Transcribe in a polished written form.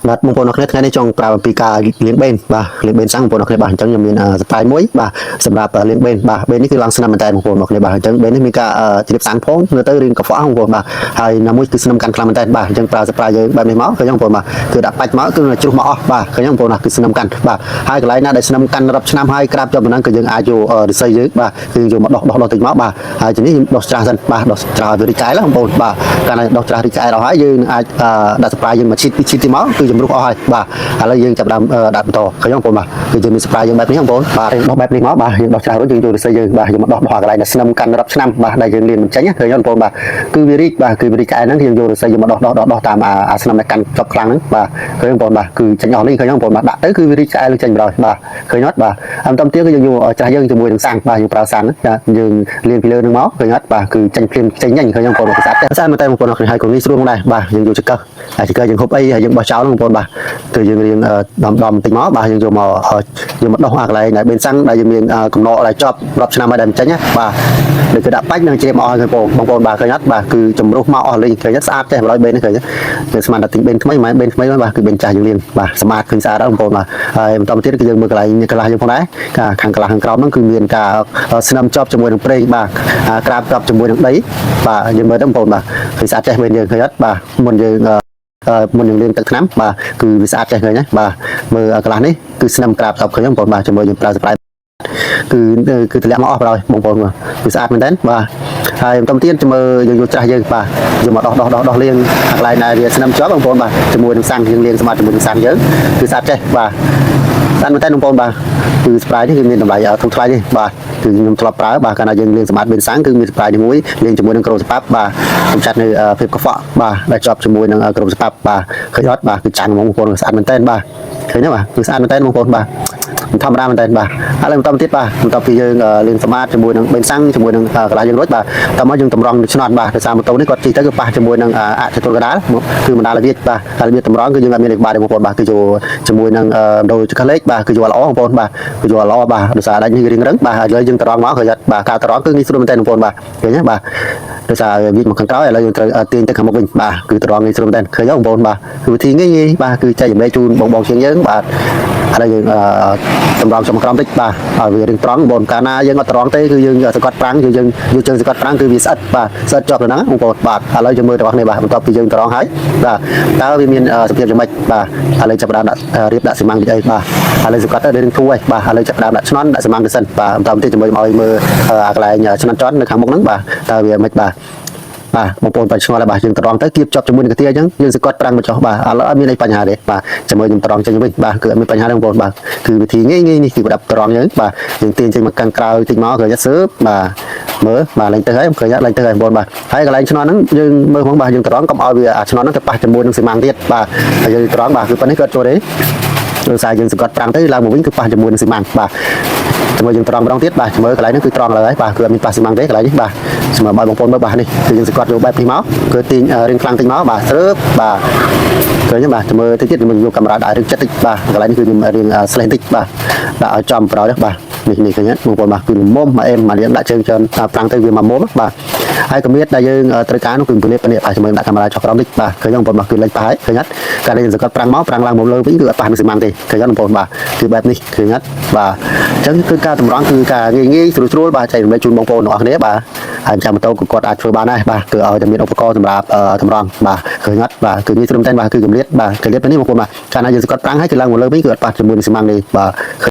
បាទបងប្អូនអរគ្នាថ្ងៃនេះចង់ប្រាប់អំពីការលាងបេនបាទលាងបេនសាំងបងប្អូនអរគ្នាបាទអញ្ចឹងខ្ញុំមានសប្បាយមួយបាទសម្រាប់លាងបេនបាទបេននេះគឺឡើងស្នឹមមែនតើបងប្អូនអរគ្នាបាទអញ្ចឹងបេននេះមានការជ្រាបសាំងផងនៅទៅរៀងកខ្វក់បងប្អូនបាទហើយណាមួយគឺស្នឹមកាន់ខ្លាំងមែនតើបាទអញ្ចឹងប្រើសប្បាយយើងបែបនេះមកឃើញបងប្អូនបាទគឺដាក់បាច់មកគឺជ្រុះមកអស់បាទឃើញបងប្អូនបាទគឺស្នឹមកាន់បាទហើយកន្លែងណាដែលស្នឹមកាន់រាប់ឆ្នាំហើយក្រាបជាប់ប៉ុណ្ណឹងគឺយើងអាចយកឫស្សីយើងបាទគឺយកមកដោះដោះដោះតិចមកបាទហើយទីនេះខ្ញុំដោះច្រាស់សិនបាទដោះច្រាស់ឲ្យវារីកកែលបងប្អូនបាទកាលណាដោះច្រាស់រីកកែលដល់ហើយយើងអាចដាក់សប្បាយយើងមកឈីតពីឈីតទីមកគឺជំរុះអស់ហើយបាទឥឡូវយើងចាប់ដើមដាក់បន្តឃើញបងប្អូនបាទគឺយើងមានសប្បាយយើងបែបនេះបងប្អូនបាទយើងដោះបែបនេះមកបាទយើងដោះច្រាស់រួចយើងយកឫស្សីយើងបាទយើងមកដោះដោះកន្លែងដែលស្នឹមកាន់រាប់ឆ្នាំបាទដែលយើងលានមិនចេញឃើញបងប្អូនបាទគឺវារីកបាទគឺវារីកកែហ្នឹងយើងយកឫស្សីយើងមកដោះដោះដោះដោះតាមអាស្នឹមដែលកាន់ជាប់ខ្លាំងហ្នឹងបាទឃើញបងប្អូនបាទគឺចេញអស់នេះឃើញបងប្អូនបាទដាក់ទៅគឺវារីកកែលចេញបណ្ដោយបាទឃើញអត់បាទអន្តមទៀតគឺយើងយកច្រាស់យើងជាមួយនឹងសាំងបាទយើងប្រើសាំងយើងលានពីលើនឹងមកឃើញអត់បាទគឺចេញភ្លាមចេញញញឃើញបងប្អូនគឺស្អាតស្អាតមែនតើបងប្អូនហើយក៏ងាយស្រួលផងដែរបាទយើងយកចង្កឹះហើយចង្កឹះយើងហូបអីហើយយើងបោះចោលបងប្អូនបាទគឺយើងរៀងដំដំបន្តិចមកបាទយើងយកមកយកមកដោះអាកន្លែងដែលបេនសាំងដែលយើងមានកំណកដែលជាប់រាប់ឆ្នាំហើយដែលមិនចេញណាបាទដូចគឺដាក់បាច់នឹងជ្រាបមកអស់ឃើញបងបងប្អូនបាទឃើញអត់បាទគឺជំរុះមកអស់លេងឃើញស្អាតចេះបរយបេននេះឃើញគឺស្មានតែទិញបេនថ្មីមិនមែនបេនថ្មីបាទគឺបេនចាស់យើងលៀងបាទសម្អាតឃើញស្អាតហើយបងប្អូនបាទហើយបន្តមកទៀតគឺយើងមើលកន្លែងកន្លះយើងផងដែរខាងកន្លះខាងក្រោមហ្នឹងគឺមានការស្នឹមជាប់ជាមួយនឹងប្រេងបាទក្រាបជាប់ជាមួយនឹងដីបាទយើងមើលទៅបងប្អូនបាទឃើញស្អាតចេះមែនយើងឃើញអត់បាទមុនយើងមុននឹងលាងទឹកថ្នាំបាទគឺវាស្អាតចេះឃើញណាបាទមើលកន្លះនេះគឺស្នឹមក្រាបជាប់ឃើញបងប្អូនបាទជាមួយយើងប្រើស្ប្រៃគឺគឺតម្លាក់មកអស់បណ្ដោយបងប្អូនបាទគឺស្អាតមែនតើបាទហើយបន្តទៀតមើលយើងយកច្រាស់យើងបាទយកមកដោះដោះដោះដោះលាងកន្លែងដែលវាស្នឹមជាប់បងប្អូនបាទជាមួយនឹងសាំងយើងលាងសម្អាតជាមួយនឹងសាំងយើងគឺស្អាតចេះបាទស្អាតមែនតើបងប្អូនបាទគឺស្ប្រៃនេះគឺមានតម្លៃធូរថ្លៃទេបាទគឺខ្ញុំធ្លាប់ប្រើបាទកាលណាយើងលាងសម្អាតបេនសាំងគឺមានស្ប្រៃនេះមួយលាងជាមួយនឹងក្រូសប៉ាប់បាទកម្ចាត់នៅភាពកខ្វក់បាទដែលជាប់ជាមួយនឹងក្រូសប៉ាប់បាទឃើញអត់បាទគឺចាំងហ្មងបងប្អូនស្អាតមែនតើបាទឃើញទេបាទគឺស្អាតមែនតើបងប្អូនបាទមិនធម្មតាមែនតើបាទឥឡូវបន្តទៀតបាទបន្ទាប់ពីយើងលាងសម្អាតជាមួយនឹងបេនសាំងជាមួយនឹងកន្លះយើងរួចបាទតមកយើងតម្រង់ឆ្នន់បាទដោយសារម៉ូតូនេះគាត់ជិះទៅគឺប៉ះជាមួយនឹងអចតុលកដាលគឺបណ្ដាលវាបាទហើយរបៀបតម្រង់គឺយើងអត់មានលេខបាទទេបងប្អូនបាទគឺចូលជាមួយនឹងដូរចកលេខបាទគឺយកល្អបងប្អូនបាទគឺយកល្អបាទដោយសារដាច់នេះរៀងរឹងបាទឥឡូវយើងតម្រង់មកគឺបាទការតម្រង់គឺងាយស្រួលមែនតើបងប្អូនបាទឃើញទេបាទដោយសារវាមកខាងក្រោយឥឡូវយើងត្រូវទាញទៅខាងមុខវិញបាទគឺតម្រង់ងាយស្រួលមែនតើឃើញទេបងប្អូនបាទគឺវិធីងាយងាយបាទគឺចែករំលែកជូនបងបងជាងយើងបាទឥឡូវយើងតម្រង់ចំក្រោមតិចបាទឲ្យវារៀងត្រង់បងកាលណាយើងអត់ត្រង់ទេគឺយើងសង្កត់ប្រាំងគឺយើងយកជើងសង្កត់ប្រាំងគឺវាស្អិតបាទស្អិតជាប់ទៅហ្នឹងបងប្អូនបាទឥឡូវយើងមើលទាំងអស់គ្នាបាទបន្ទាប់ពីយើងត្រង់ហើយបាទតើវាមានសភាពយ៉ាងម៉េចបាទឥឡូវចាប់ផ្ដើមដាក់រៀបដាក់ស៊ីម៉ាំងតិចអីបាទឥឡូវសង្កត់ទៅរៀងធូរហើយបាទឥឡូវចាប់ផ្ដើមដាក់ឆ្នន់ដាក់ស៊ីម៉ាំងទៅសិនបាទបន្តទៀតជាមួយឲ្យមើលអាកន្លែងឆ្នន់ចន់នៅខាងមុខហ្នឹងបាទតើវាម៉េចបាទបាទបងប្អូនបាច់ឆ្ងល់ហើយបាទយើងត្រង់ទៅគៀបជាប់ជាមួយនឹងកាទៀអញ្ចឹងយើងសង្កត់ប្រាំងមកចុះបាទឥឡូវអត់មានអីបញ្ហាទេបាទជាមួយខ្ញុំត្រង់ចេញវិញបាទគឺអត់មានបញ្ហាទេបងប្អូនបាទគឺវិធីងាយងាយនេះគឺប្រដាប់ត្រង់យើងបាទយើងទាញចេញមកខាងក្រៅតិចមកគឺយ៉ាសើបបាទមើលបាទឡើងទៅហើយឃើញឡើងទៅហើយបងប្អូនបាទហើយកន្លែងឆ្នន់ហ្នឹងយើងមើលផងបាទយើងត្រង់កុំឲ្យវាអាឆ្នន់ហ្នឹងទៅប៉ះជាមួយនឹងស៊ីម៉ាំងទៀតបាទហើយយើងត្រង់បាទគឺប៉ុណ្នេះក៏ចូលទេដោយសារយើងសង្កត់ប្រាំងទៅឡើងមកវិញគឺប៉ះជាមួយនឹងស៊ីម៉ាំងបាទជាមួយយើងត្រង់ម្ដងទៀតបាទមើលកន្លែងហ្នឹងគឺត្រង់ឡើយហើយបាទគឺអត់មានប៉ះស៊ីម៉ាំងទេកន្លែងនេះបាទសម្រាប់ឲ្យបងប្អូនមើលបាទនេះគឺយើងសង្កត់យកបែបនេះមកគឺទាញរៀងខ្លាំងតិចមកបាទស្រើបបាទឃើញទេបាទមើលតិចទៀតខ្ញុំយកកាមេរ៉ាដាក់រៀងចិត្តតិចបាទកន្លែងនេះគឺខ្ញុំរៀងស្លេះតិចបាទដាក់ឲ្យចំប្រោយបាទនេះនេះឃើញទេបងប្អូនបាទគឺមុំមកអេមមករៀងដាក់ជើងច្រើនប្រាំងទៅវាមកមុំបាទហើយកមៀតដែលយើងត្រូវការនោះគឺពលាពលាបាទជាមួយដាក់កាមេរ៉ាចុះក្រោមតិចបាទឃើញបងប្អូនបាទគឺលេចប៉ះហើយឃើញអត់កាលនេះយើងសង្កត់ប្រាំងមកប្រាំងឡើងមកលើវិញគឺអត់ប៉ះនឹងស៊ីម៉ាំងទេឃើញអត់បងប្អូនបាទគឺបែបនេះឃើញអត់បាទអញ្ចឹងគឺការតម្រង់គឺការងាយងាយស្រួលស្រួលបាទចែករំលែកជូនបងប្អូនទាំងអស់គ្នាបាទហើយចាំម៉ូតូក៏គាត់អាចធ្វើបានដែរបាទគឺឲ្យតែមានឧបករណ៍សម្រាប់តម្រង់បាទឃើញអត់បាទគឺងាយស្រួលមែនតើបាទគឺកម្រិតបាទកម្រិតនេះបងប្អូនបាទកាលណាយើងសង្កត់ប្រាំងហើយគឺឡើងមកលើវិញគឺអត់ប៉ះជាមួយនឹងស៊ីម៉ាំងទេបាទ។